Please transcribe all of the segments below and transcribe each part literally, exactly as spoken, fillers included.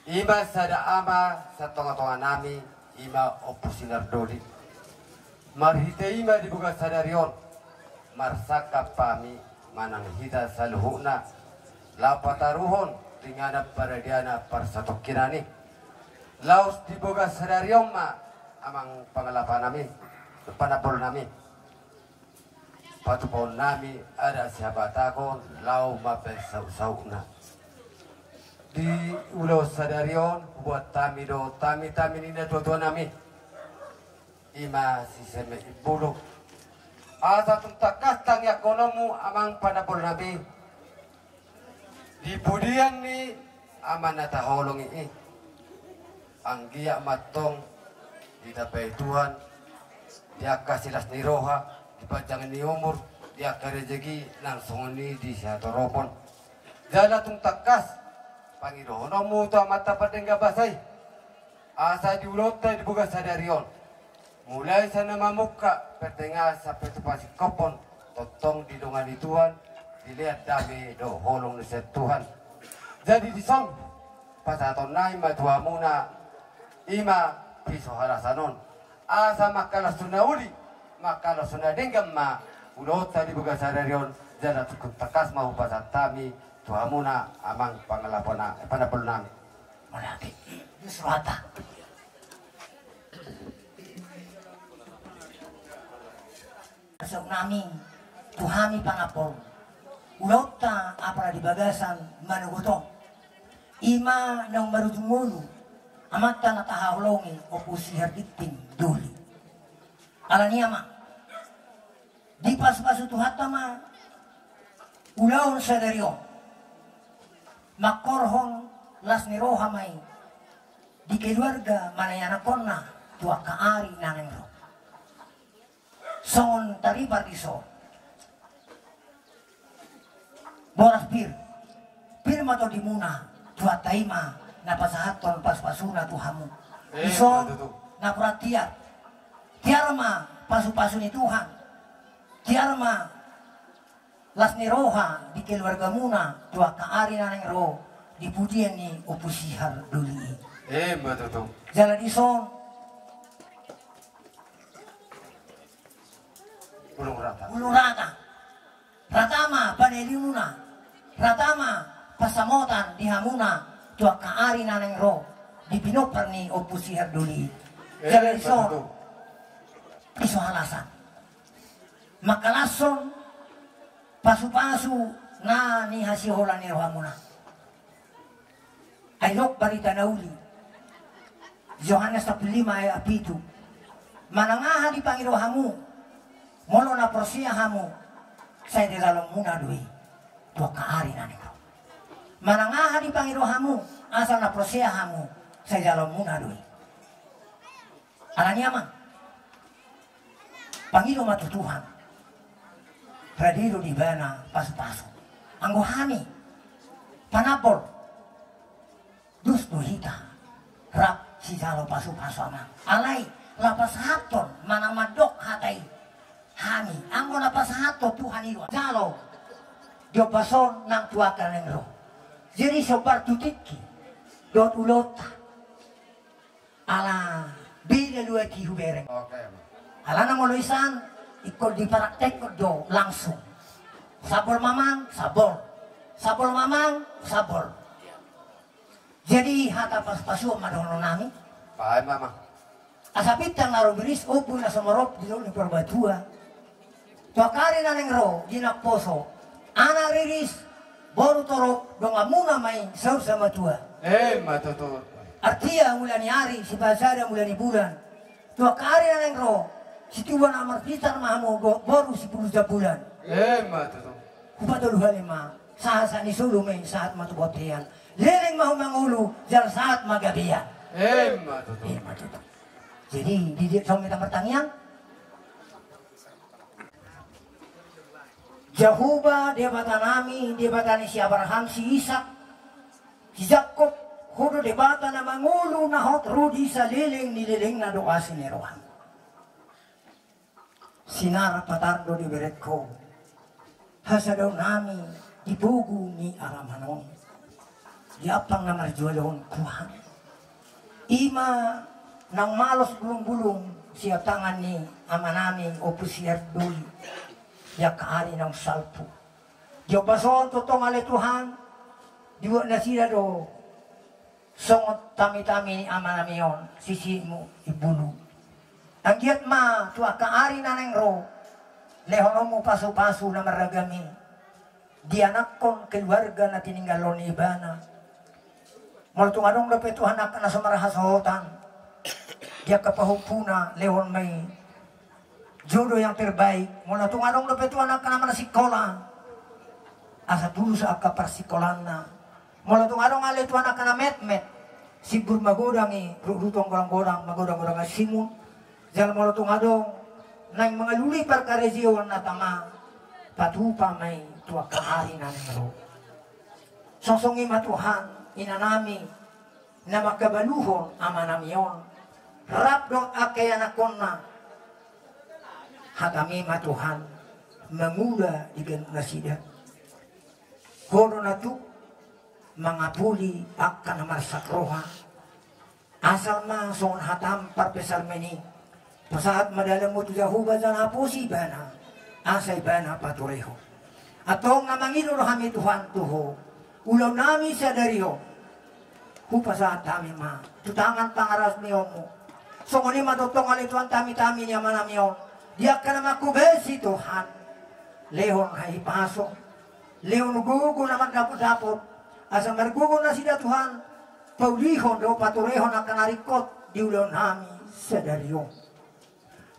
I ma sada ama sian tongatonganami, i ma Ompu Sinar Doli. Marhite i ma di bagasan sadari on marsangkap hami manang hita saluhutna laho pataruhon di inganan paradiana parsatongkinan i. Laos di bagasan sadari on ma amang pangalapanami, panambolnami, patupaonnami adat sihabatagon laho mambahen sautsautna. Di ulaon sadari on hubuat hami do tamitami ni natuatuanami, i ma si Seme Imbulung, asa tung tangkas tangiangkononmu amang panambolnami di pudian ni Ama na taholongi i. Anggiat ma antong ditambai Tuhan di angka silas ni roha, di panjang ni umur, di angka rejeki nang songon i di sihatoropon. Jala tung tangkas pangidohononmu tu Amanta Pardenggan Basa i, asa di ulaonta di bagasan sadari on, mulai sian na mamungka, pertengahan sampe tu pasingkophon, tongtong didongani Tuhan, dilehon dame dohot holong na sian Tuhan. Jadi dison pasahatonnami ma tu hamuna i ma piso halasan on, asa mangkalashon na uli, mangkalashon na denggan ma ulaonta di bagasan sadari on. Jala tung tangkas ma hupasahat hami tu hamuna amang pangalapona, panambolnami. Mauliate. Dos rohanta. Sautnami tu hami panambol, ulaonta apala di bagasan manogot on, i ma naung marujung ngolu amanta na tahaholongi Ompu Sihar Ginting Doli. Alani i ma dipasupasu Tuhanta ma ulaon sadari on, mangkorhon las ni roha ma i di keluarga manang ianakhonna tu angka ari na naeng ro. Songon taripar dison, boras pir, pir ma tondimuna, Tuhanta i ma na pasahathon pasupasuna tu hamu. Eh, dison betul. Napuran tiar, tiar ma pasupasu ni Tuhan, tiar ma las ni roha di keluargamuna tu angka ari na naeng ro di pudian ni Ompu Sihar Doli i. Eh, betul. Jala dison, Bulung rata. Bulung rata. Rata ma panelimuna, rata ma pansamotan di hamuna tu angka ari na naeng ro di pinompar ni Ompu Sihar Doli. Eh, jala dison, betul. Piso halasan, mangkalashon pasupasu na nihasiholan ni rohamuna. Ai didok barita na uli, Johannes sampulu lima ayat pitu. Manang aha dipangido hamu, molo na porsea hamu, sai dijaloonmuna do i tu angka ari na naeng ro. Manang aha dipangido hamu, asal na porsea hamu, sai dijaloonmuna do i. Alani i ma pangido ma tu Tuhan, rade do di Ibana pasupasu. Anggo hami panambol, dos do hita rap sijalo pasupasu, amang. Alai laho pasahathon manang mandok hata i hami, anggo na pasahathon Tuhan i do. Jalo di ombas on nang tu angka na naeng ro. Jadi sombar tu tingki dohot ulaonta. Ala beda luat i hubereng. Oke. Alana molo i san, ingkon dipraktekhon do langsung. Sambol ma, amang, sambol. Sambol ma, amang, sambol. Jadi hata pasupasuon ma dohononnami. Baen ma, amang. Asa pintor na ro biris, ombun na sumorop di dolok ni Purbatua. Tu angka ari na naeng ro di naposo, anak riris, boru torop, donganmuna ma i saur matua. Emma tutu. Artia mula ni ari, sipasada mula ni bulan. Tu angka ari na naeng ro, situbuan anak marpintar ma hamu, boru sipulu jambulan. Emma tutu. Hupatolu hali ma, sahat sahat ni solu ma i, sahat ma tu bontean. Leleng ma hamu mangolu, jala sahat ma gabean. Emma tutu. Emma tutu. Jadi, di, di, songon hita martangiang. Jahowa Debatanami, Debata ni si Abraham, si Isak, si Jakob, Ho do Debata na mangolu na hot ro di saleleng ni lelengna dohot asi ni roham. Sinar patar do dibereng Ho hasadaonnami di pogu ni alaman on. Di ampang na marjual on Tuhan, i ma naung malos bulung-bulung sian tangan ni amanami Ompu Siardoi di angka ari naung salpu. Di ombas on tongtong ale Tuhan, dibuat nasida do songon tami-tami ni amanami on, sisimu ibulu. Anggiat ma tu angka ari na naeng ro, lehononmu pasu-pasu na marragam i dianakhon keluarga na tininggalhon ibana. Molo tung adong dope Tuhan angka na so marhasohotan di angka pahompuna, lehon ma i jodoh yang terbaik. Molo tung adong dope Tuhan angka na marsikola, asa tulus angka parsikolaanna. Molo tung adong ale Tuhan angka na metmet, simbur magodang i, ruhut-ruhut godang-godang, magodang-godang simun. Jala molo tung adong naeng mangalului parkarejoan na tama, patupa ma i tu angka ari na naeng ro. Songon i ma Tuhan, inanami na mangkabaluhon amanami on, rap dohot angka ianakhonna. Hatami ma Tuhan mangula di ganup nasida. Ho do na tuk mangapuli angka na marsak roha. Asal ma songon hatam parpsalmen i, pasahat ma dalanmu tu Jahowa jala apusi ibana, asa ibana paturehon. Antong na mangido do hami Tuhan tu ho, ulaonnami sadari on hupasahat hami ma tu tangan pangarahutmu. Songon i ma tongtong ale Tuhan tami-tami ni amanami on, di angka na mangkobasi Tuhan, lehon hahipason, lehon gogo na mardapot-dapot, asa margogo nasida Tuhan paulihon dohot paturehon angka na ringkot di ulaonnami sadari on.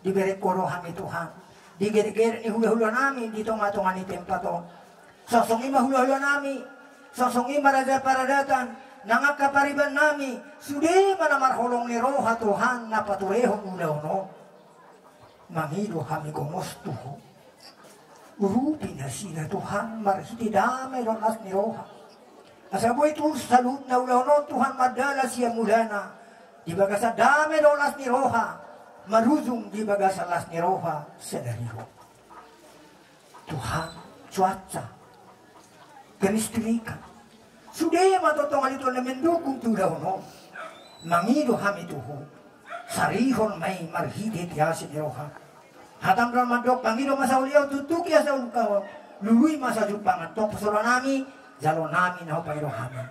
Dibereng ho do hami Tuhan di gere-gere ni hula-hulanami di tonga-tonga ni tempat on. Songon i ma hula-hulanami, songon i ma raja paradatan, nang angka paribanami, sude ma na marholong ni roha Tuhan na paturehon ulaon on. Mangido hami gomos tu ho. Urupi nasida Tuhan marhite dame dohot las ni roha, asa boi tu saluhutna ulaon on Tuhan mardalan sian mulana di bagasan dame dohot las ni roha, marujung di bagasan las ni roha sadari on. Tuhan, cuaca, kelistrikan, sude ma tongtong ale Tuhan na mendukung tu ulaon on. Mangido hami tu ho, sarihon ma i marhite asi ni roha. Hatam do mandok, pangido ma saulihon, tutuki asa uluhon, lului ma sijumpangan. Tong pasahatonami jaloonnami na hupangido hami.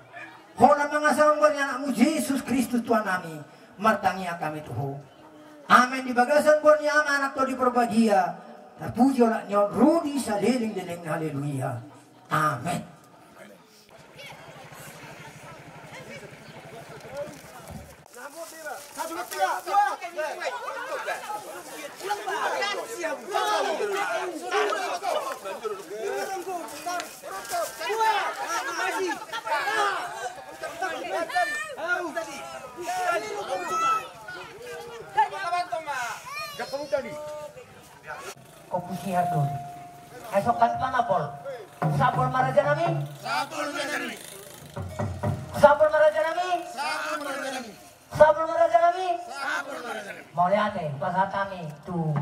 Ho na mangasahon goar ni Anakmu Jesus Kristus Tuhannami, martangiang hami tu ho. Amen. Di bagasan goar ni Ama, Anak, Tondi Porbadia, tarpuji olat ni on ro di saleleng-lelengna. Haleluya. Amen. Ompu Siardoi. Ai songon i ma, Pol. Sampul ma, rajanami. Sampul, rajanami. Sampul ma, rajanami. Sampul, rajanami. Sampul ma, rajanami. Sampul, rajanami. Mauliate, pasahat hami tu.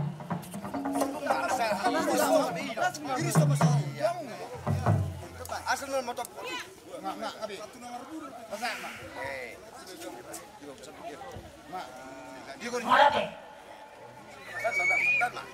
Asal mau motor. Mauliate. Aduh, aduh, aduh, aduh.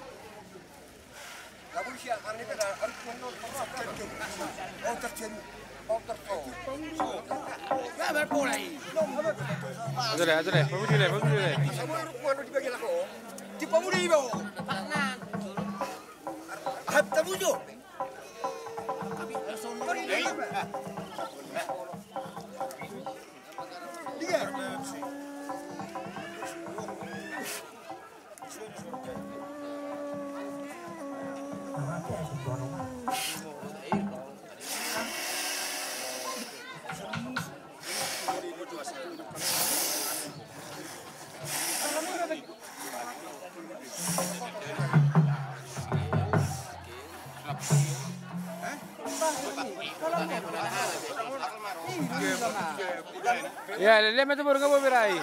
Ya, lele metu burung apa berai?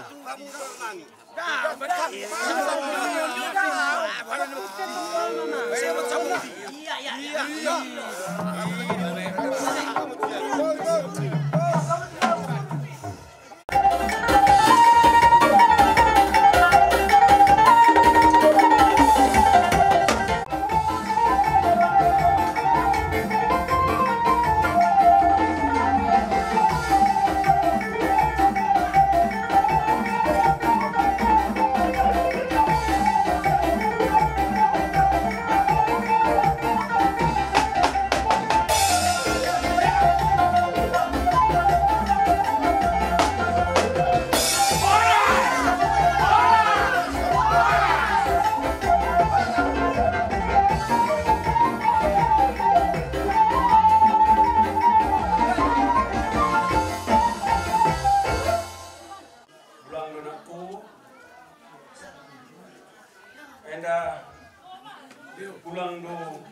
Enda, ulang do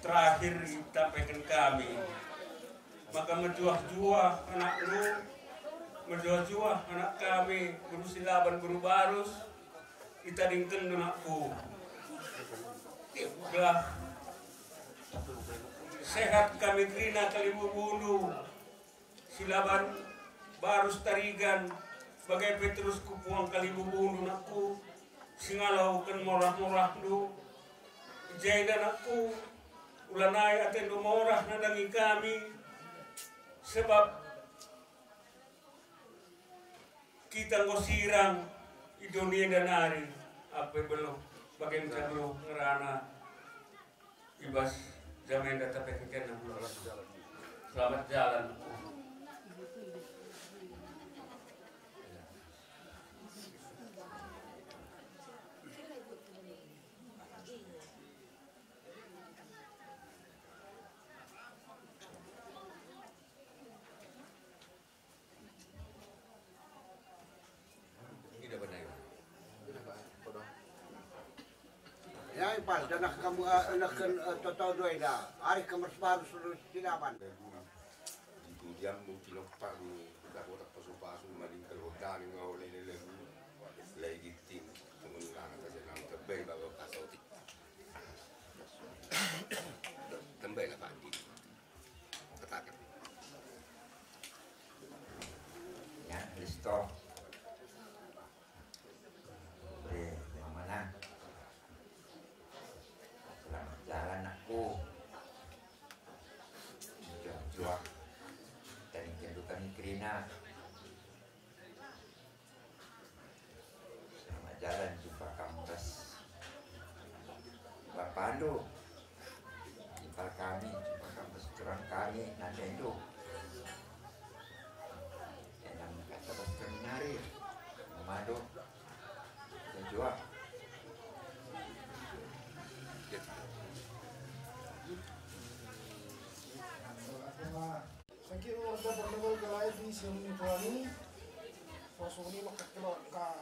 terakhir ditampaikan kami. Maka majuah-juah anakmu, majuah-juah anak kami, boru Silaban, boru Barus, ditadingkon do anakku. Bah, sehat hami kerina, Kalimbubundu, Silaban, Barus, Tarigan, bagai Petrus, Kupuang, Kalimbubundu anakku, singalo kan morah-morah do. Jadi anakku, ula nai ate do morah na dang i hami, sebab hita anggo sirang i do nian nari, ampe belok bagen sablok ngerana. Ibas jamenda tapekengken na bulan. Selamat jalan. Ia, pas da nangkin, eh, nangkin, eh, toto do i da. Ari kamar baru suruh Silaban. Di tu diam mu tinopak di dapotak pasu-pasu, malingkar hotani ngau lele lele. Lai gitting, temen lana kasenang tebel bawa kasautik. Tebel apa di? Katakan. Ya, listo. Oke, mamana. Selamat jalan, anakku. Juang-juang. Tadi kendukan kerina. Selamat jalan, jumpa kambas. Bapak Pandu. Jumpa kami, jumpa kambas, turang kami, nanti itu. Enam kata pas kami nari. Mamadu. Juang. Sangkit warga Parlebar Galae di siang ni tuani. Sosok ni maka keluarga.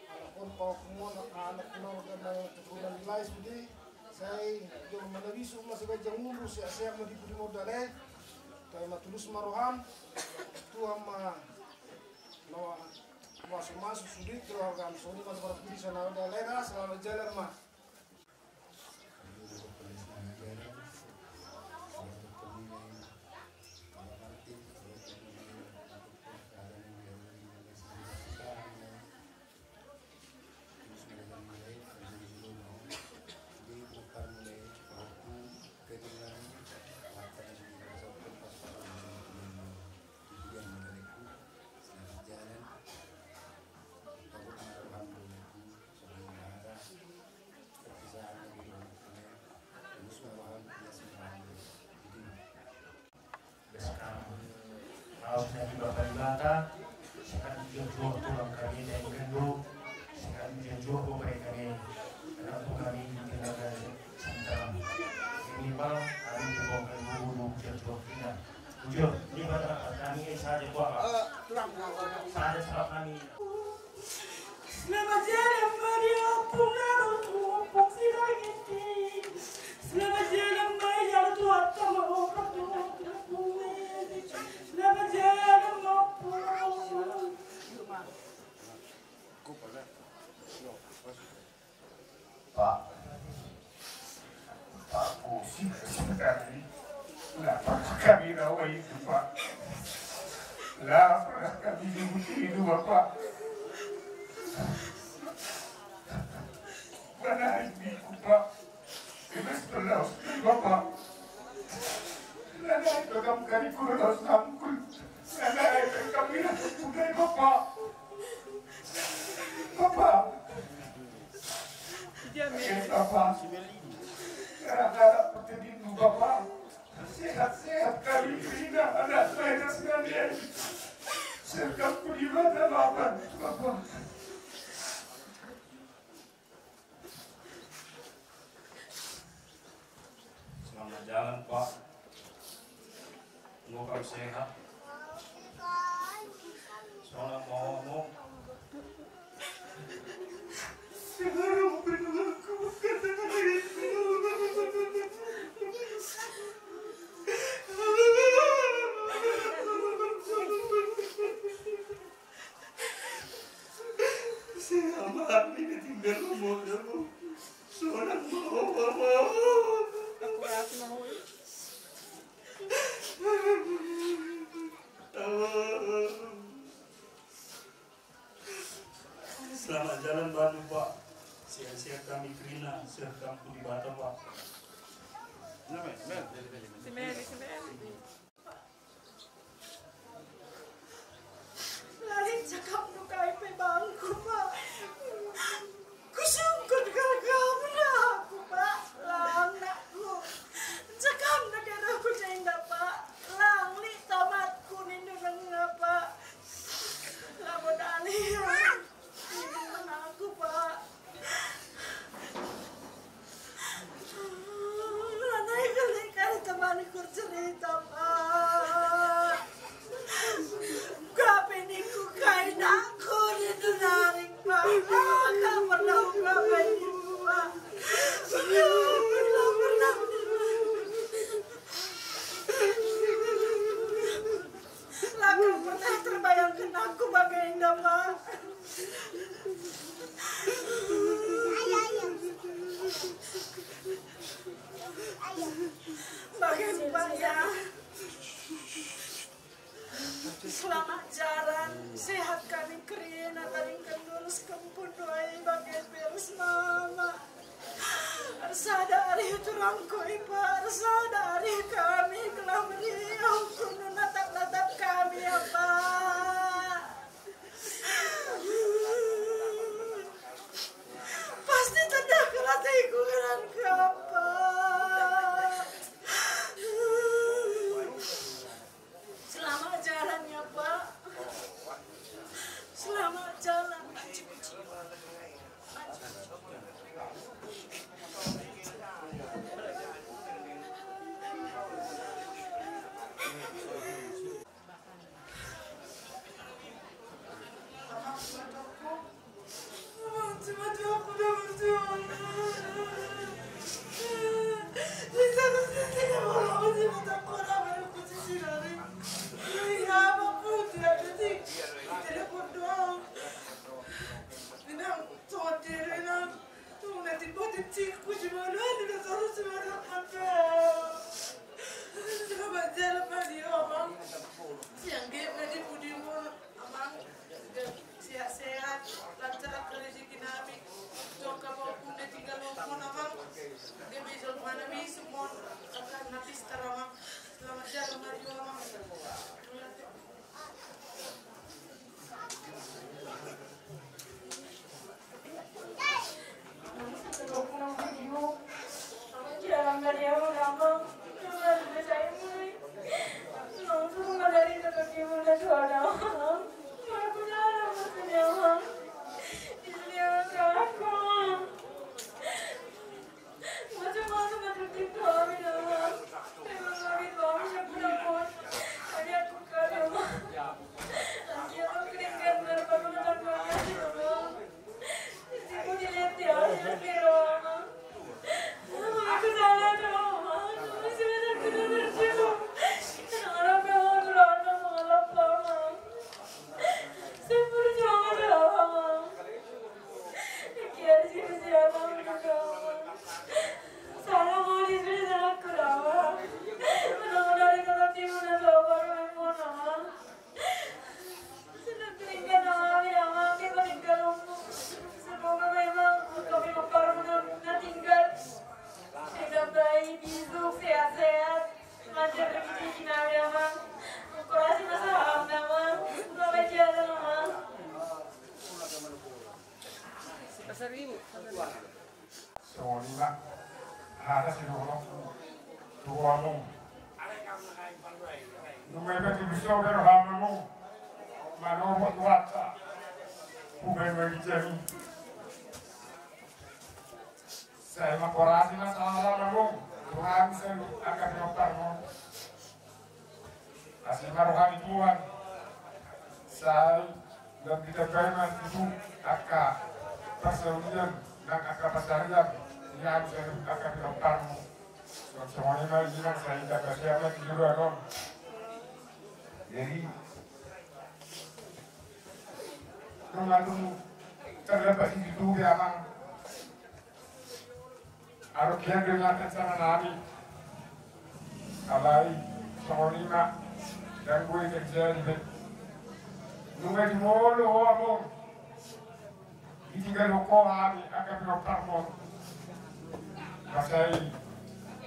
Anakon paukmon anak keluarga na keturunan Lais budi. Sai jolo manabisu ma sebagai jangulu sehat-sehat ma di pudi modale. Tuai ma tulus ma roham. Tuhan ma no masuk-masuk sudik keluarga. Sosok ni maka para pudi sana udah lera selamat jalan ma. Sekarang, kalau sudah di Bapak Debata, sekarang dia jual tulang kami dan gendo, sekarang dia jual pemberi kami, kenapa kami di tengah Santang. Ini bang, kami di bawah kan guru, dia jual kita. Bujur, ini bang, kami saja buat apa? Saja salah kami. Selamat jalan ma di ompung na martumpuk Simanggiti. Selamat jalan ma di ompung na martumpuk. Selamat jalan ma ompung. Pak, Pak, pusing sekali. Nggak pernah kami rawa itu, Pak. Nggak pernah kami ribut itu, Bapak. Mana ini, Pak? Ini setelah Bapak. Mana itu kamu kali kurang sangkul? Mana itu kami rasa sudah, Bapak? Bapak. Oke, Bapak. Gara-gara pencedimu, Bapak. Sehat-sehat kami, Rina, anak saya sekalian. Sergap ku di mata, Bapak. Bapak. Selamat jalan, Pak. Semoga sehat. Selamat mau. Kami ketinggalan modal. Seorang mau, mau, mau. Selamat jalan baru, Pak. Sehat-sehat kami kerina, sehat kampung di Batam, Pak. Amin, amin. Amin, amin. Lali cakap nu kai pe bangku, Pak. Kusungkun gagamna aku, Pak. Lang nakku. Cakap nu kai aku janda, Pak. Lang li tamatku nindu nang, Pak. Labo dali. Nindu nang aku, Pak. Lanai kali kali teman kurcerita, Pak. Gabe ningku kai nakku di tunarik, Pak. Gak pernah gabe ningku, Pak. Gak pernah, pernah. Lah, gak pernah terbayangkan aku bagai inda, Pak. Bagai, Pak, ya. Selamat jalan, sehat kami kerina, taringkan lurus kempun doai bagai beres mama. Arsadari turangku i, Pak, arsadari kami kelam ria, hukum nu natap-natap kami, ya, Pak. Pasti tanda kelataiku dengan Bapak. Selamat jalan ya, Pak. Selamat jalan. Selamat jalan, Pak, di Roma. Siang dia, Pak, di Budimu. Amang, sehat-sehat, lancar angka rezeki nami. Jongka maupun na tinggal maupun, Amang. Dia bisa rumah nami semua, akan habis taramang. Selamat jalan, Mario, Amang. Semoga memang kami mempermudah tinggal. Semoga baik, bisuk, sehat-sehat. Lancar rezeki nami, Amang. Operasi masalah, Amang. Selamat jalan, Amang. Songon i ma hata sidohononku tu hamu. Nunga pe dibuso be rohamuna manopo tu hata. Hubaen ma ginjang i. Sai mangkorasi ma sahala ma muse tu hami saluhut angka pinomparmu. Asi ma roha ni Tuhan. Sai ndang ditambai ma tutu angka parsaulian nang angka pansarian ni hami saluhut angka pinomparmu. Songon i ma inang, sai ndang basa ma di joloan on. Jadi nunga tutu Terdapat di tubuh ya, Bang. Arukian dengan rencana nami. Alai, songon i ma, dan gue kerja di bed. Nunga di molo, among. Ditinggal ho hami angka pinomparmon. Masai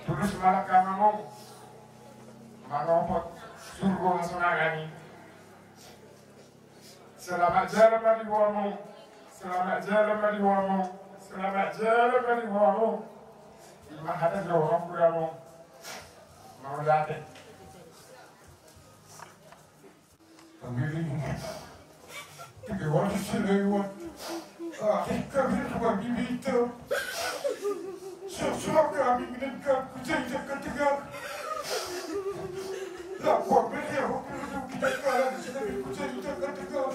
tulus malangka ma mong manopot surgo hasonangan i. Selamat jalan ma di ho mong. Selamat jalan ma di ho mong. Selamat jalan ma di ho mong. Ima hata di ho mong. Mauliate. Kami ini tiga orang selewan. Ah, kami tukang bibita. Sesuai kami dengan kaku jadi tegak. Lakukan media hukum itu kita kalah di sini ku jadi tegak.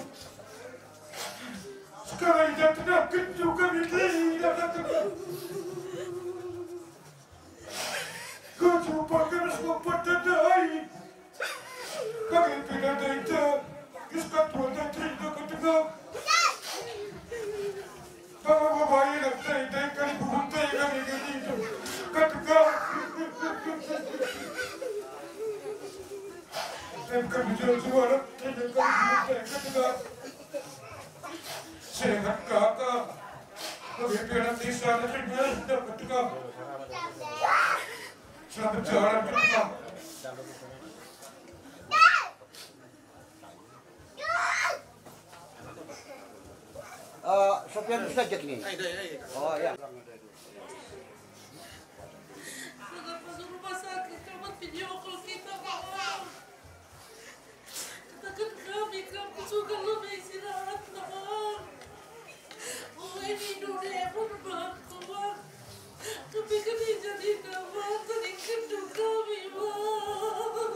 Sekarang tidak tenang, kentu kami tidak tenang. Kau coba kami semua patah. Kami pindah dari itu. Terus kau tuan dari itu ke tengah. Kau mau bayar dari dari kali bukan dari kami dari itu ke tengah. Kami jual jual dari kali bukan dari ke tengah. Sehat kakak. Kami pindah desa dari itu ke tengah. Selamat jalan ke tengah. Eh, Sofian bisa cek nih. Oh ya. Kenapa suruh rumah sakit, coba video call kita, Bang. Katakan kami, kami suka lebih istirahat, Bang. Oh, ini dunia pun bangku, Bang. Tapi kan ini jadi nama, tadi kentu kami, Bang.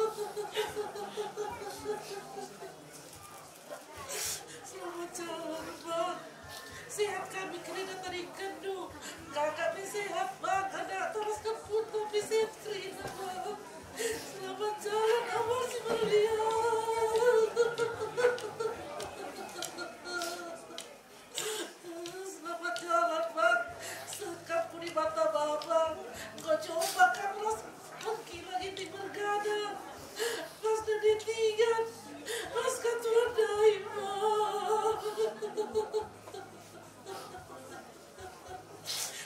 Selamat jalan, Bang. Sehat kami kerina tadi kentu. Kakak pe sehat, Bang. Anak terus keput tapi sehat kerina, Bang. Selamat jalan, Abang si Maria. Selamat jalan, Bang. Sekap ku di mata Baba. Kau coba kan ras mengkilang di bergada. Ras dan di tiga. Ras katuan daima.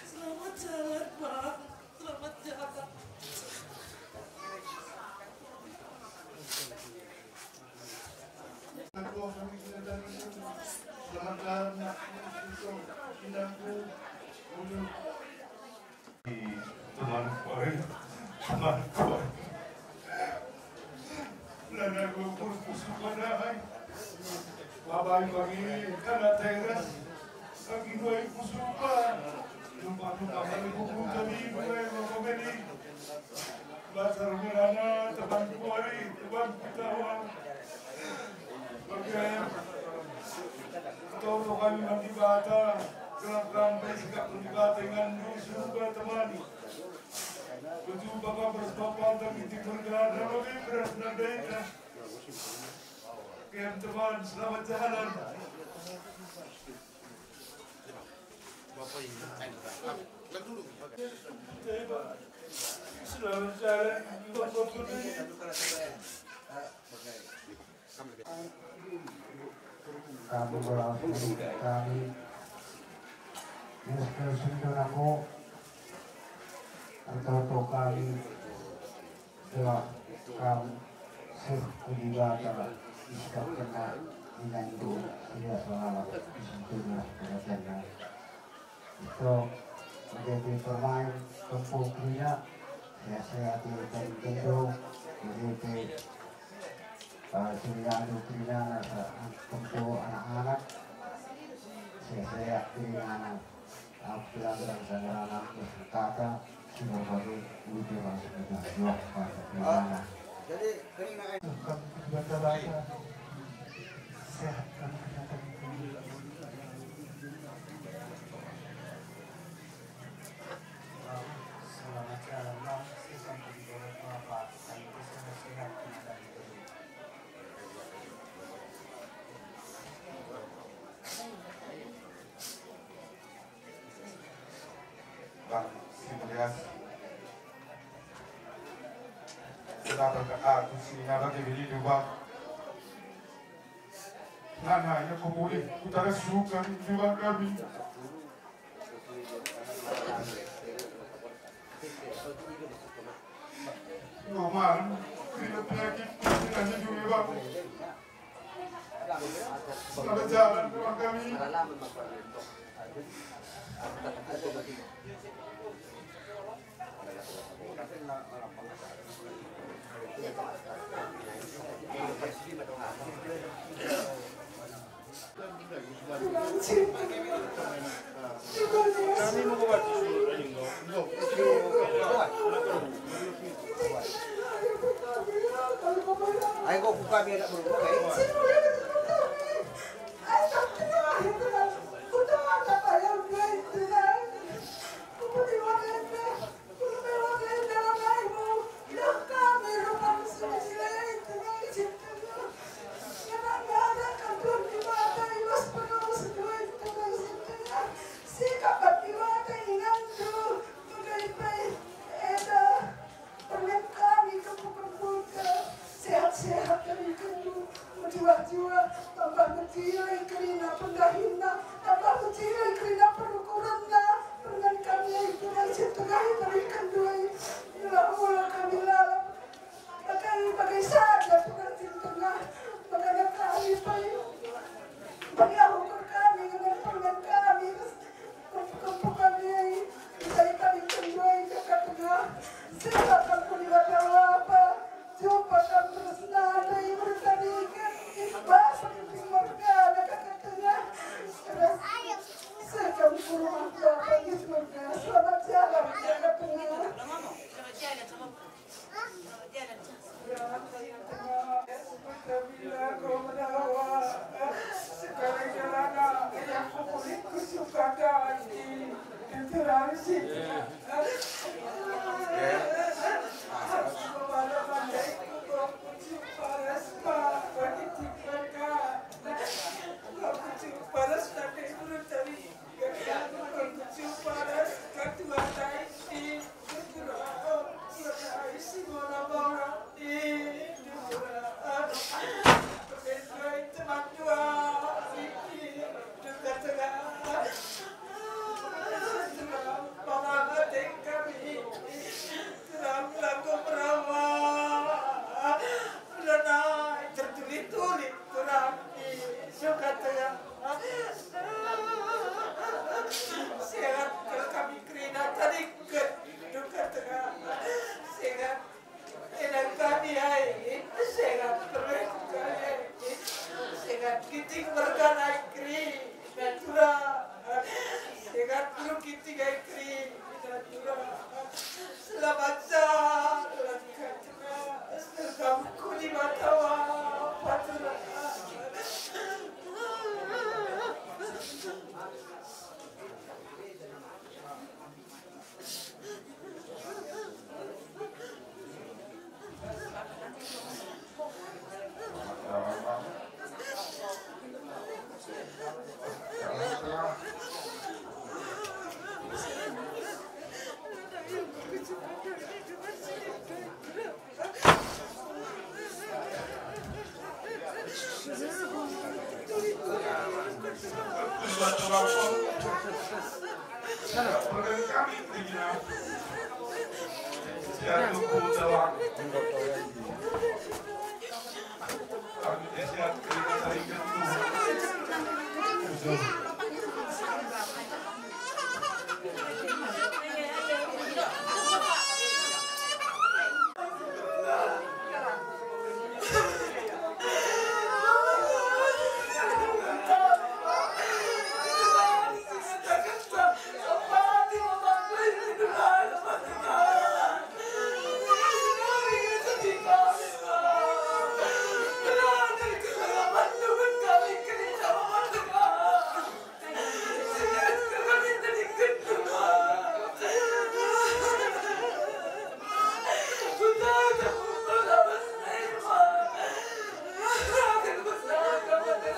Selamat jalan, Bang. Selamat jalan. Teman kuari, teman kuari. Lana gua kurus pada hai. Babai bagi kana teras. Bagi dua ibu suka. Lupa lupa bagi buku tadi dua ibu komedi. Basar mirana teman kuari, teman ketawa. Oke. Tolong kami mandi bata, gelap lampai sikap mandi bata dengan dusun bertemani. Betul bapak bersepakat dan kita bergada lebih berat dan daya. Oke, teman, selamat jalan. Kami berhasil, kami Yesus Kristus Tuhan aku, atau kami telah kam sih kudibata iskap kena dengan itu tidak salah di situ lah perhatiannya. Ito, menjadi pemain kempung kerina, sehat-sehat di Tanjung Jando, menjadi eh, sini anu kerina, kempung anak-anak, sehat-sehat kerina, anak, aku bilang bilang sama anak, terus kata, sudah bagi, udah masuk ke dalam, pada kerina. Jadi, kerina itu kan baca-baca, sehat kan, sehat kan. Selamat jalan, Bang. Sehat-sehat, sehat-sehat. Aku sini nada ke bini dua. Nana ya kumuli kutara suka dua kami. Roman, tidak penyakit, tidak hidup, Bang. Selamat jalan, Bang, kami. Sehat-sehat kami kandung, berjuang-juang, tambah berjuang kerina pendahinna, tambah berjuang kerina perukuranna, dengan kami itu masih tengah dari kandung, mula-mula kami lalap, bagai, bagai saja pengantin tengah, makanya kami paling, paling aku kami dengan permen kami. Kempu-kempu kami i, sai kami kandung i jaka tengah. Sehat kami di bata wapa. Jumpa kami terus nada i bertanikan. Iba seperti mergana jaka tengah. Terus sekam kurma bapa di surga. Selamat jalan jaka tengah. Tertuli-tuli. Turang i jaka tengah. Sehat kami kerina tadingkon jaka tengah. Sehat inang kami ai. Sehat permen kami ai. Sehat ginting mergana i kri. Natura. Sehat bulu ginting ai kri. Natura. Selamat jalan. Selamat jalan.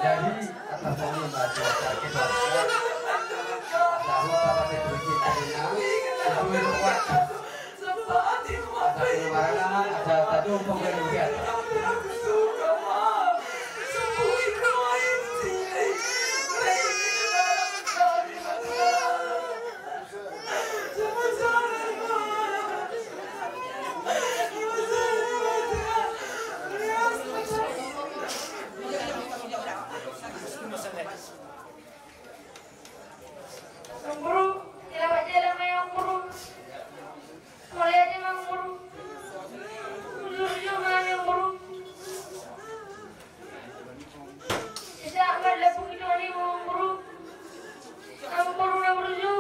Jadi, atas nama Mbak Tia Sarkis, Mbak Tia Sarkis, Mbak Tia Sarkis, Mbak Tia Sarkis, Amangboru, selamat jalan ma i, Amangboru. Mauliate ma, Amangboru. Burju ma hami, Amangboru. Asa ma lampung i tu hami, Amangboru. Amangboru na burju.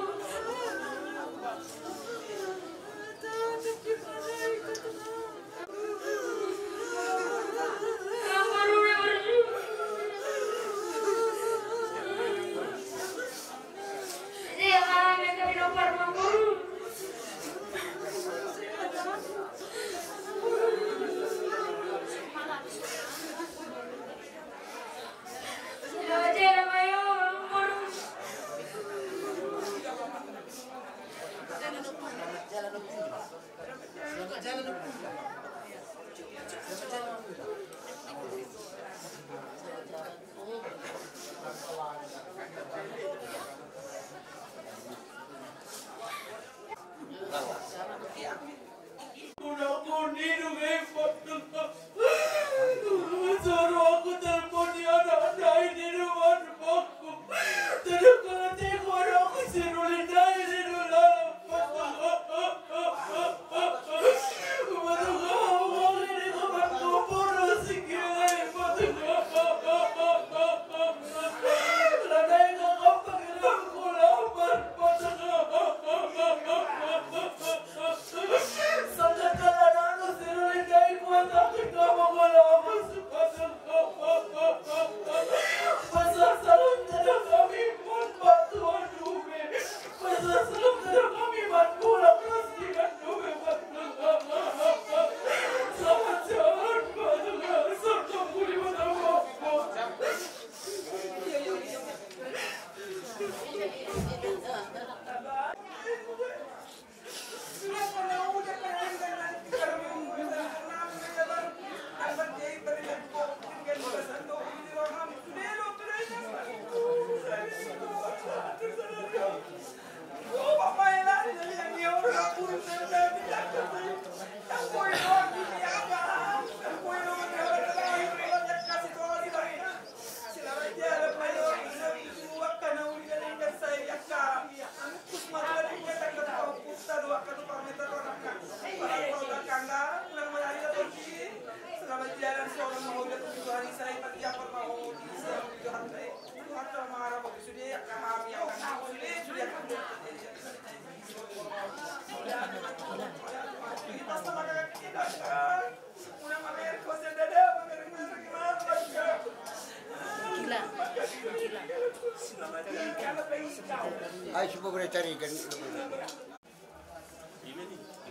Ai, coba boleh carikan.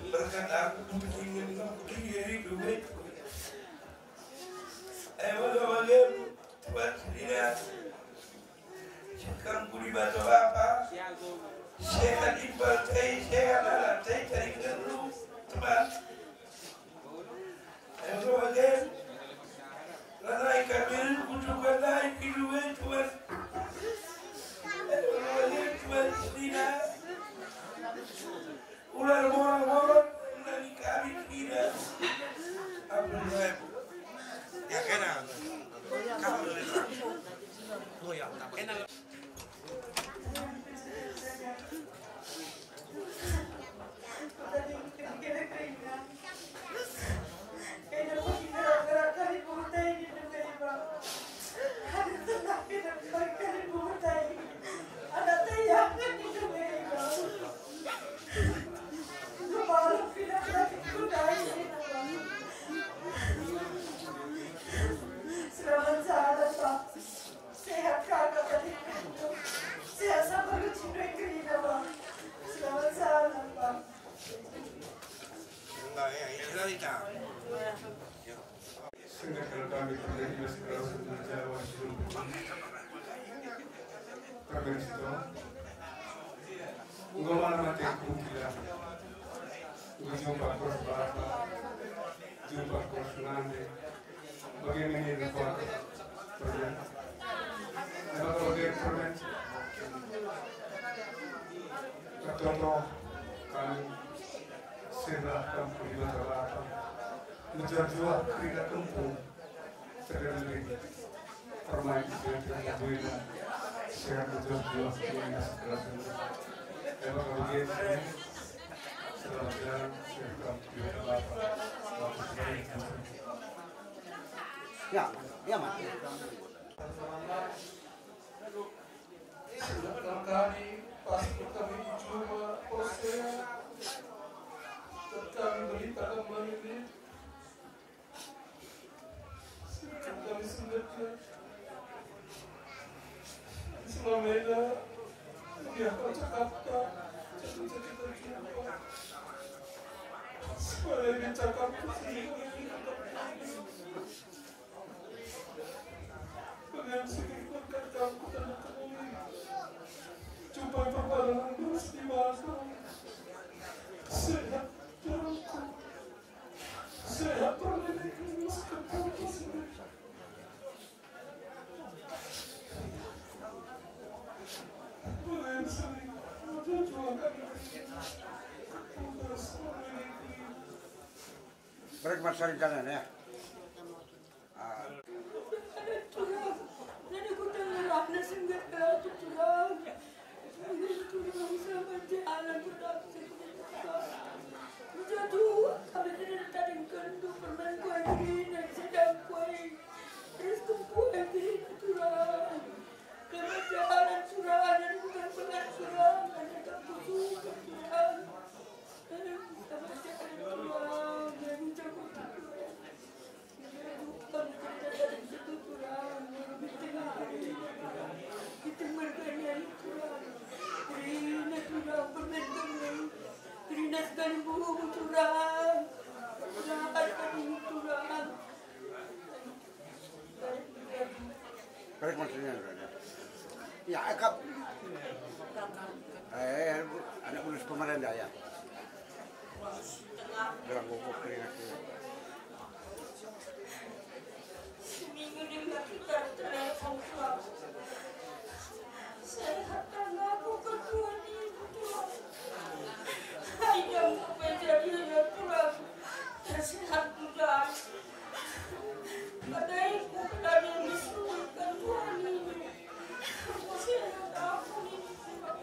Berkat aku, eh, bagaimana? Buat dia. Sekarang budi bato bapa. Sehat imbal tai, sehat anak tai, tai ngelu teman. Ego bagen. Lanai kami kutukan lai kiduwe tuan. Ego bagen tuan sina. Ular mora mora nani kami tidak. Apa lagi? Ya kena. Kamu lagi. Oh ya, kena. Selamat jalan, Pak. Sehat kakak tadi. Sehat sampai lu cinta kerja, Pak. Selamat jalan, Pak. Singkat kalau kami terjadi masih berlangsung di Jawa. Permisi, Pak. Enggak malam mati aku gila. Ujung Pak Bos Bapak. Jumpa kau senang deh. Bagaimana ini, Pak? Permen. Emang kau bagi permen? Katoto kami sirah kampung di Bata Bata. Menjual-jual kerina kampung. Tergantung. Permain itu yang terbuina. Sehat betul-betul. Ini sekelas ini. Emang kau bagi ini? Selamat jalan. Sehat kampung. Ya, ya, Mas. Sedangkan kami, pas kami cuma proses, kami beritakan menit, kami sendiri. Semamela, dia kau cakap tak, cakap-cakap tak jumpa. Semamela dia cakap tak sini. Dengan sedikit berkat kamu, tanda kemudi. Jumpa perbalangan terus di masa. Sehat, terangku. Sehat, permainan, terus ketemu sini. Break, Mas, sering jalan, ya. Ah. Balik maksudnya. Ya, ekap. Eh, anak bulus pemerintah ya. Bilang gua keringat ya. Seminggu di luar kita telepon, Tuhan. Sehat kan aku, Tuhan, ini, Tuhan. Ayo, aku menjadi, ya, Tuhan. Sehat, Tuhan. Pada ibu, pada yang disuruhkan, Tuhan, ini. Aku sehat, aku ini, Tuhan.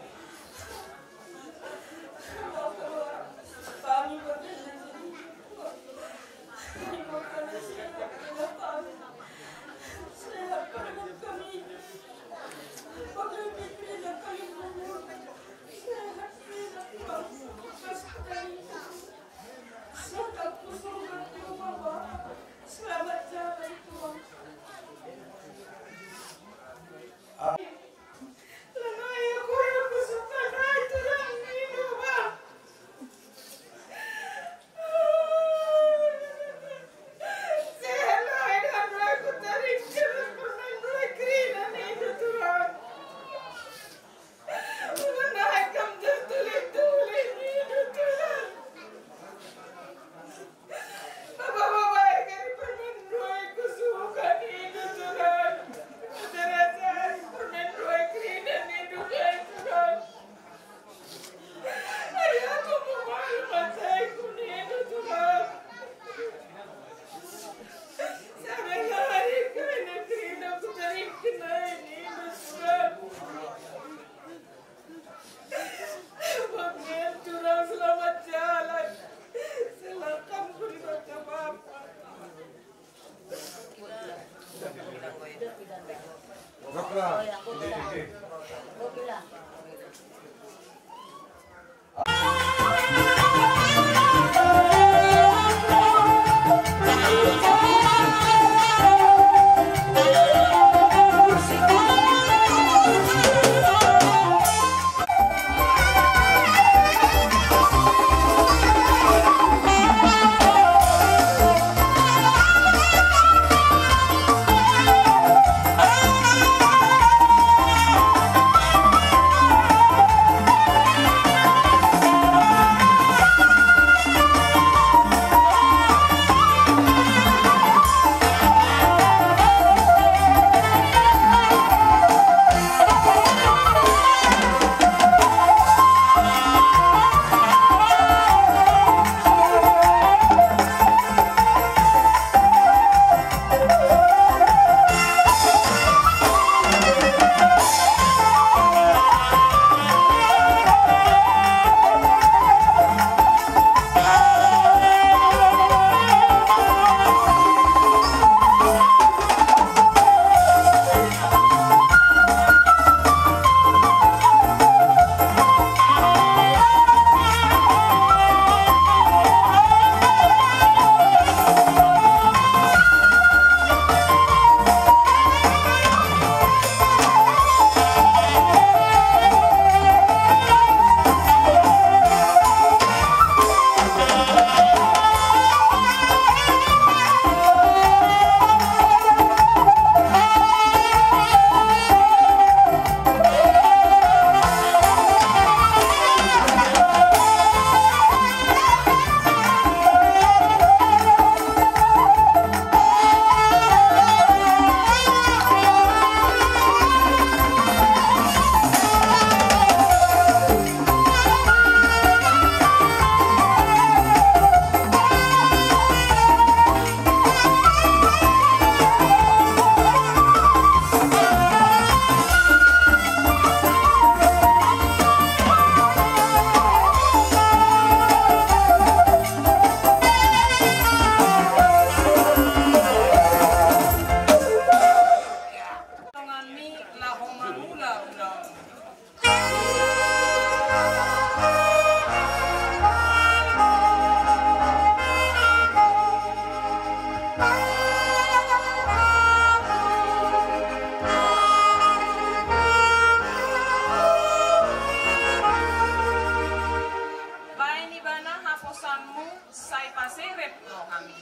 Selamat jalan, Tuhan. Selamat jalan. Silakan beri baca bapak. Ulaon. Baen ibana haposanmu, sai paserep rohami.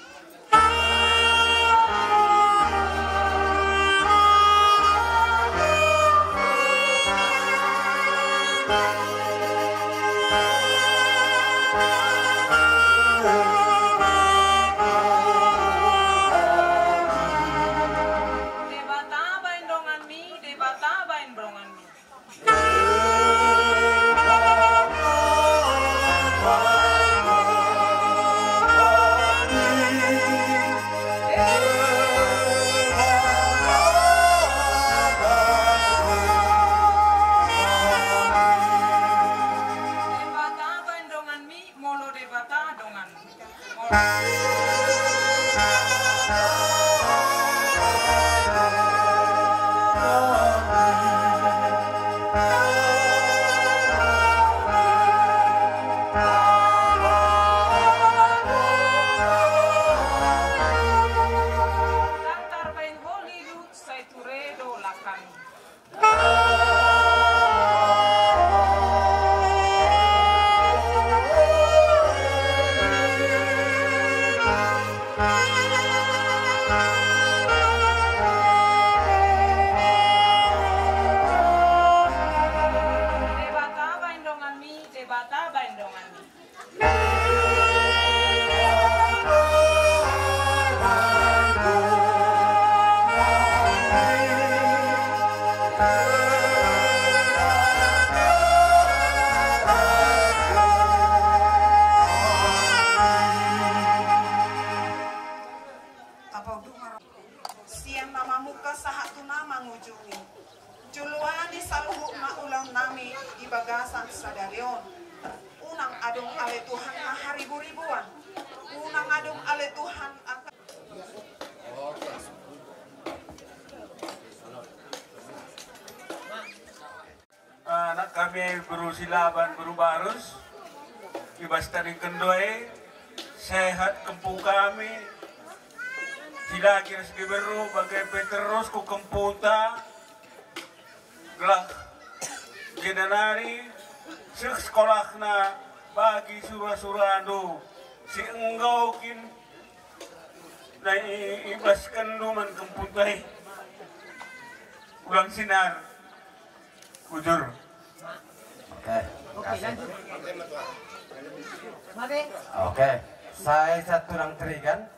Debata baen donganmi, Debata baen donganmi. Debata baen donganmi, molo Debata donganmi. Ndang tarbaen holi do, sai ture do langkami. Debata baen donganmi, Debata baen donganmi. Sian na mamungka sahat tu na mangujungi. Joloan ni saluhut ma ulaonnami di bagasan sadari on. Unang adong ale Tuhan na hariburibuan. Unang adong ale Tuhan angka. Anak hami boru Silaban, boru Barus, ibas tadingkon do i, sehat kempu hami, silaki ras diberru, bage pe terus tu kemputa, gelah gena nari, sik sekolahna, bagi sura-sura do, si enggaukin, na i-, ibas kenduman kemputa i. Ulang sinar. Bujur. Oke, makasih. Oke, sai satu lang trigan.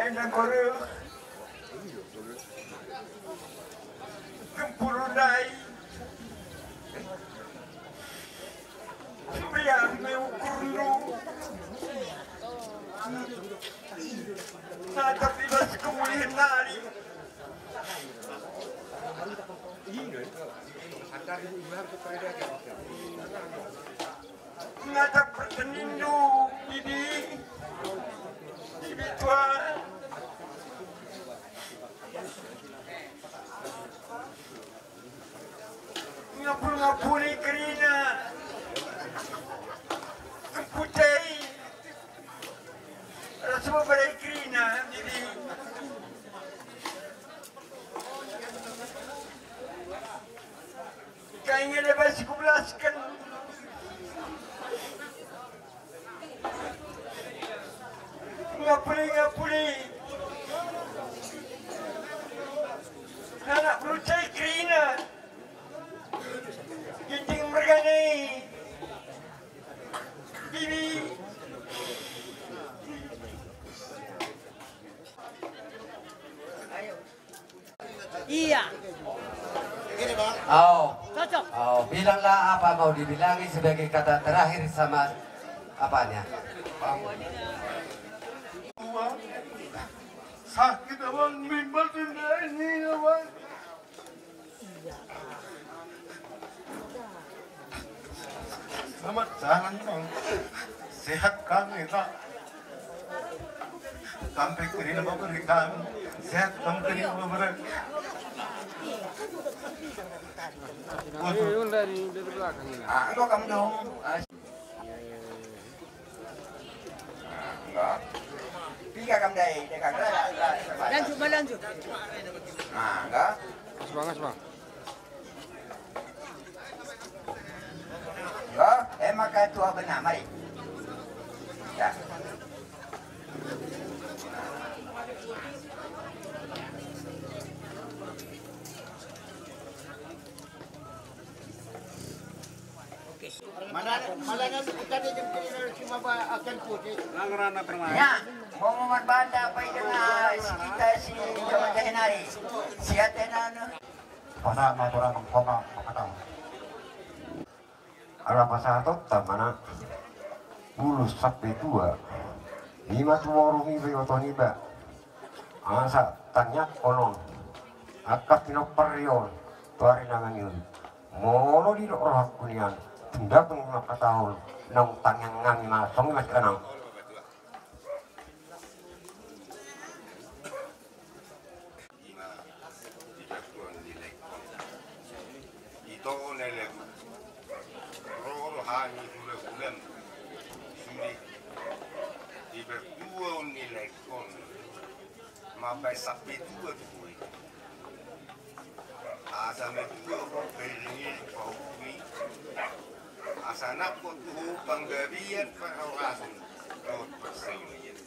Enda koru. Gempuru nai. Priang me ukurnu. Na tapi bas kemuliaan nari. Nga tak pertenindu, bibi, bibi tua. Ngapul-ngapuli kerina. Kemputa i. Rasa babarai kerina, bibi. Kainge da basi kubelaskan. Ngapuli, ngapuli. Anak berucai kerina. Ginting mergane. Bibi. Iya. Au. Cocok. Au, bilanglah apa mau dibilangi sebagai kata terakhir sama apanya. Sakit, Abang, bimbang tendang ini, Abang. Selamat jalan, Bang. Sehat kan, ya, Kak? Sampai ke sini mau berikan. Sehat sampai ke sini mau berikan. Ah, kau kamu dong. Ah, enggak. Tiga kamu dai, tiga kamu dai. Lanjut, Bang, lanjut. Ah, enggak. Gas, Bang, gas, Bang. Yo, eh, maka tua benar, mari. Ya. Mana, mana nanti kita dia jemput cuma ba-, akan putih. Ya, mau marbanda apa itu na si kita si Jawa Tengah nari. Siat ya, nana. Pasahat ma tu amang, pasahat ma tu amang. Ala pasahatonta ma na ulos sampe tua. Ima tu boru niba, iboto niba. Asa tangiangkon on angka pinompar ni on tu ari na mangihut. Molo didok rohangku nian, tunda pangkatahon naung tangiang hami ma songon i ma sian ahu. Ima di batuan ni laengkon. Ito na lagu. Ro do hami hula-hulam. Sude di batuan ni laengkon. Mambaen sampe tua tu boi. Asa matua ho pairing i pahompui. Asa nangkok tu ho panggabean parhorasan dohot parsaulian.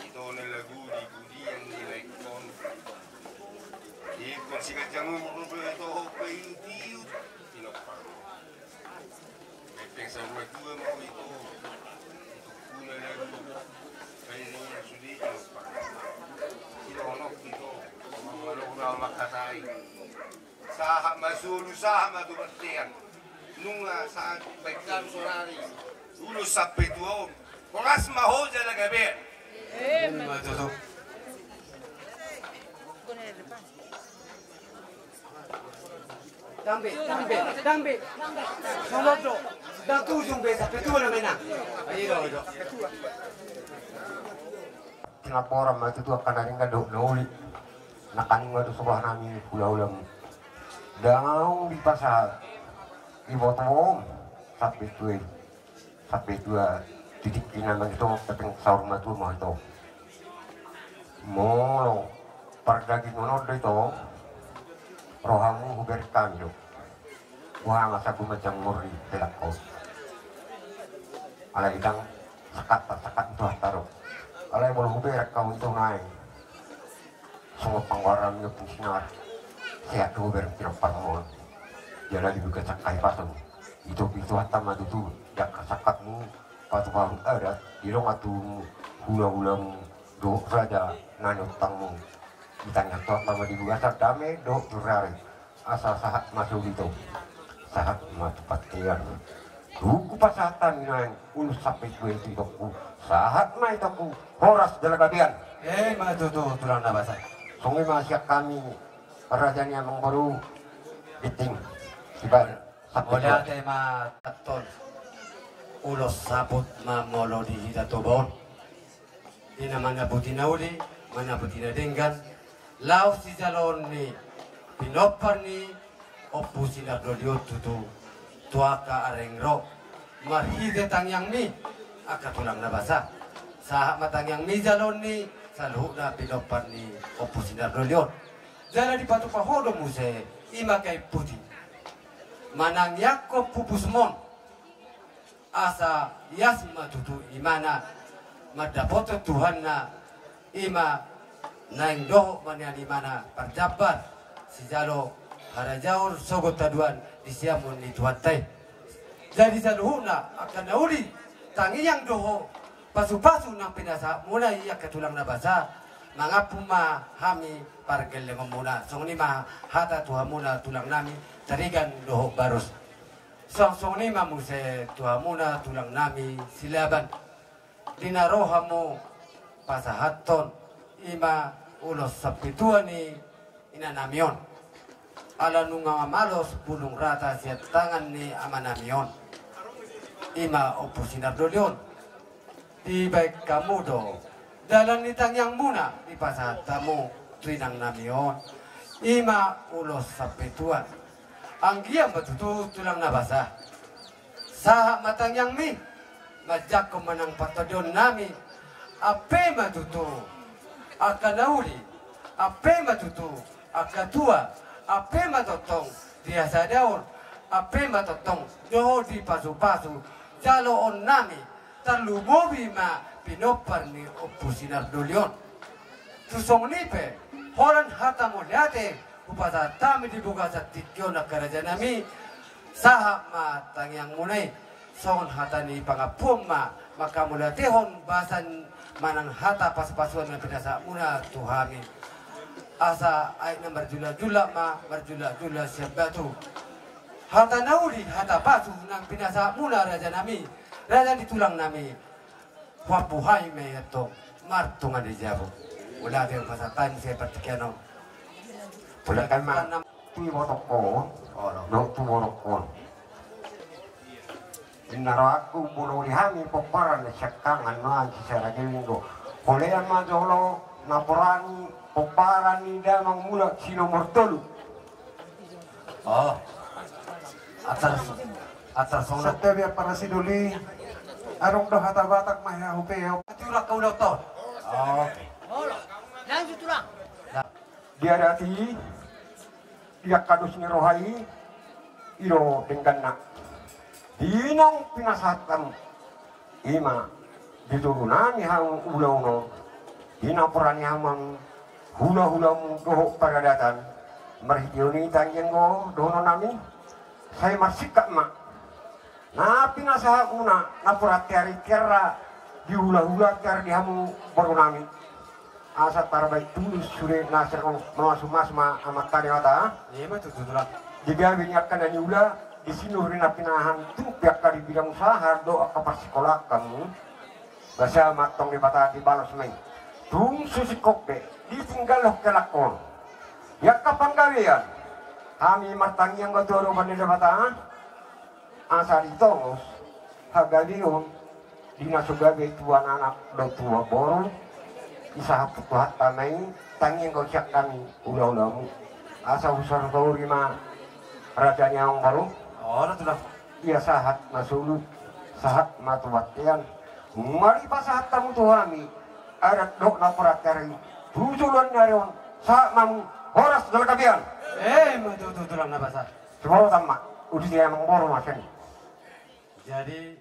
Ito na lagu di pudian ni laengkon. Ingkon siganjang umur do ito ho paiut-iut pinompar. Pepeng saur matua ma ho ito. Ito puna lagu. Pairing i sude pinompar. Ito honok ito. Mangalo na mangkatai. Sahat ma solu, sahat ma tu bontean. Nunga sahat baen hami saonari ulos sampe tua on. Horas ma ho jala gabean. Ima tutu. Dang be, dang be, dang be. Songon do. Dang tujung be sampe tua na mena. Ayo do. Tinaporan ma tutu angka na denggan dohot na uli. Na kaning ma do sobahan nami hula-hulamu. Dang dipasahat ibotom sampe tua i. Sampe tua titik i na mangihut, pepeng saur matua ma ho ito. Molo pardagingon on do ito, rohamu hubereng hami do. Boha ma sagu manjangor di helangkon. Alai dang sakat, sakat tu hataro. Alai molo hubereng hami tu naeng songon panggoaran ni Ompung Sinar, sehat do hubereng pinomparmon. Jala di bagasan hahipason, ito pituhanta ma tutu di angka sangkapmu, patupaon adat, di dongan tubumu, hula-hulamu dohot raja na niontangmu. Ditangiang Tuhanta ma di bagasan dame dohot turari. Asa sahat ma solu ito. Sahat ma tu bontean. Tung hupasahat hami nuaeng ulos sampe tua i tu itongku. Sahat ma itongku, horas jala gabean. Ima tutu tulang na basa. Songon i ma sian hami raja ni amangboru. Ginting. Sibar. Sampe tua. Mauliate ma. Antong ulos saput ma molo di hita Toba on. Di na manaputi na uli, manaputi na denggan, laos sijaloon ni pinompar ni Ompu Sinar Doli on tutu tu angka areng ro, marhite tangiangmi angka tulang na basa. Sahat ma tangiangmi jaloon ni saluhutna pinompar ni Ompu Sinar Doli on. Jala dipatupa ho do muse, ima kain puti. Manangiangkon pupusmon. Asa ias ma tutu imana, mandapothon Tuhanna, ima naeng dohot ma nian imana parjambar, sijalo harajaon sogot haduan di siamun ni Tuhanta i. Jadi saluhutna angka na uli, tangiang dohot pasu-pasu nang pinasahatmuna i angka tulang na basa, mangampun ma hami pargellengonmuna. Songon i ma hata tu hamuna tulang nami Tarigan dohot Barus. Song, songon i ma muse tu hamuna tulang nami Silaban. Di na ro hamu pasahathon ima ulos sampe tua ni ina nami on. Ala nunga mamalos bulung rata sian tangan ni ama nami on. Ima Ompu Sinar Doli on. Dibaen hamu do Dalan ni tangiangmuna dipasahat hamu tu inangnami on, i ma ulos sampe tuan. Anggiat ma tutu tulang na basa. Sahat ma tangiangmi, manjangkon ma nang partondionnami, ampe ma tutu angka na uli, ampe ma tutu angka tua, ampe ma tongtong di hasadaon, ampe ma tongtong dohot di pasupasu jaloonnami, tarlumobi ma pinompar ni Ompu Sinar Doli on. Tu songon i pe, holan hata mauliate hupasahat hami di bagasan tingki on angka rajanami, sahat ma tangiangmuna i. Songon hata ni pangampuon ma, manghamauliatehon basa manang hata pasupasuan na pinasahatmuna tu hami. Asa aek na marjulak-julak ma, marjulak-julak sian batu. Hata na uli, hata pasu na pinasahatmuna rajanami, raja ni tulangnami. Huampu hami ma i antong, martonga di jabu. Mauliate hupasahat hami sian partingkian on. Mauliate ma. Tu ibotokkon, dohot tu borokon. Inna rohangku, molo uli hami pomparan na siangkangan nuaeng sisada geleng do. Holean ma jolo napuran ni pomparan ni damang mulak si nomor tolu. Oh. Atar, atar songon. Santabi ampara Sidoli. Adong do hata Batak ma hea hupe. Turang kaula ton. Oh. Langsung turang. Di adat i, di angka dos ni roha i, i do dengganna. Di naung pinasahat hamu, i ma di toru nami hamu ulaon on, di napuran ni hamu hulahulamu dohot paradatan, marhite on i tangiang do dohonon nami, sai marsingkat ma. Na pinasahatmuna, napuran tiar i tiar ra di hulahula tiar di hamu boru nami. Asa tarbaen tulus sude na sirang, mamasumasu ma Amanta Debata. Ima tutu tulang. Di gabe ni angka na niula, di sinur ni na pinahan, tung pe angka di bidang usaha dohot angka parsikolaan hamu. Basa ma antong Debata dibalos ma i. Tung so singkop be, ditinggalhon helakhon. Di angka panggabean, hami martangiang ma tu adopan ni Debata. Asa ditongos hagabeon di na so gabe, tuan anak dohot tuan boru, disahat tu Tuhanta ma i, tangiang do sian hami hulahulam. Asa husorsauri ma raja ni amang boru. Olo tulang. Ia sahat ma solu, sahat ma tu bontean. Mari pasahat hamu tu hami adat dohot napuran tiar i tu joloan ni ari on, sahat ma hamu, horas jala gabean. Ima tutu tulang na basa. Sumorot ma, uduti amang boru ma sian i. Jadi